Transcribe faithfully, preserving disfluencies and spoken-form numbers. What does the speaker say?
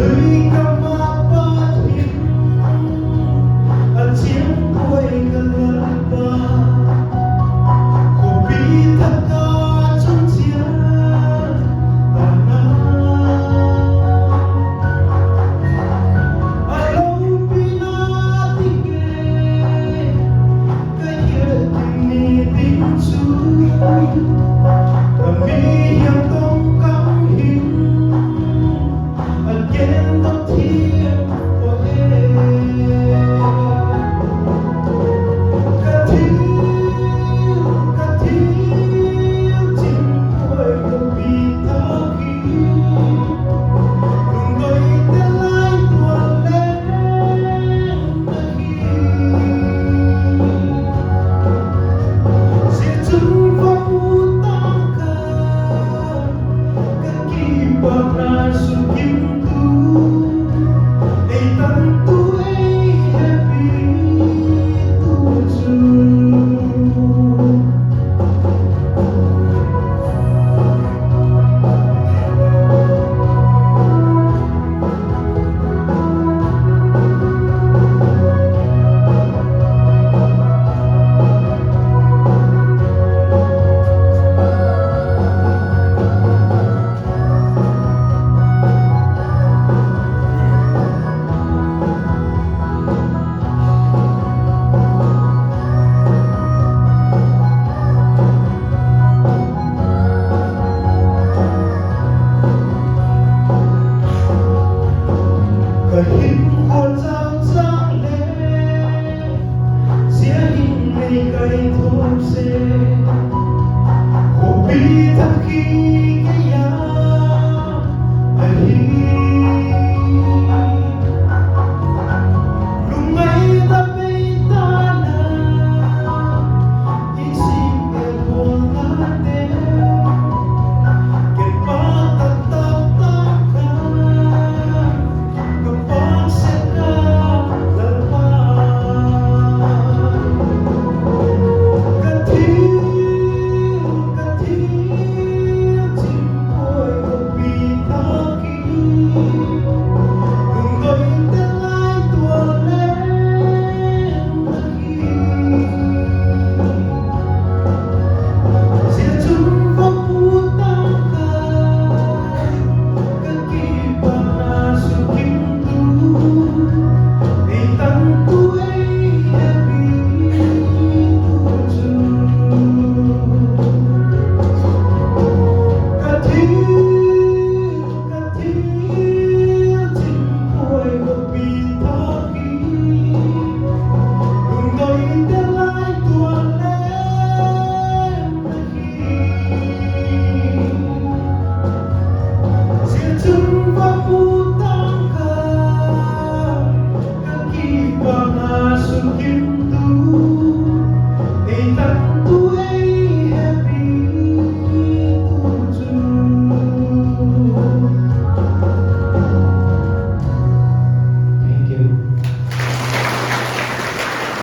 Tui ka ma pat hin a chiang puai ka Lalpa, khawpi thak a chun chiang ta na. A lopina ding e, ka hiat ding ni ding chu, ka mi hiam tawh kam hin a gen dok thiam pua e. Ka thil, ka thil chim puai ka pi thak hi, lungdoite lai tual leng ahi. Zia chun va pu tang kha, ka kipakna sukimtu, ei tangtu ei hepitu chu ka hinkhua chau chau le, zia hin mei kai thum se, khawpi thak hi kei a ahi. Lungngai ta pei ta na, i sim e bawl na te, ken pa tak tak tak kha, ka pang sek a Lalpa. Ka thil, ka thil chim puai ka pi thak hi, lungdoite lai tual leng ahi. Zia chun va pu tang kha, ka kipakna sukimtu, ei tangtu ei hepitu chu, ka thil, ka thil chim puai ka pi thak hi, lungdoite lai tual leng ahi. Zia chun va pu tang kha, ka kipakna sukim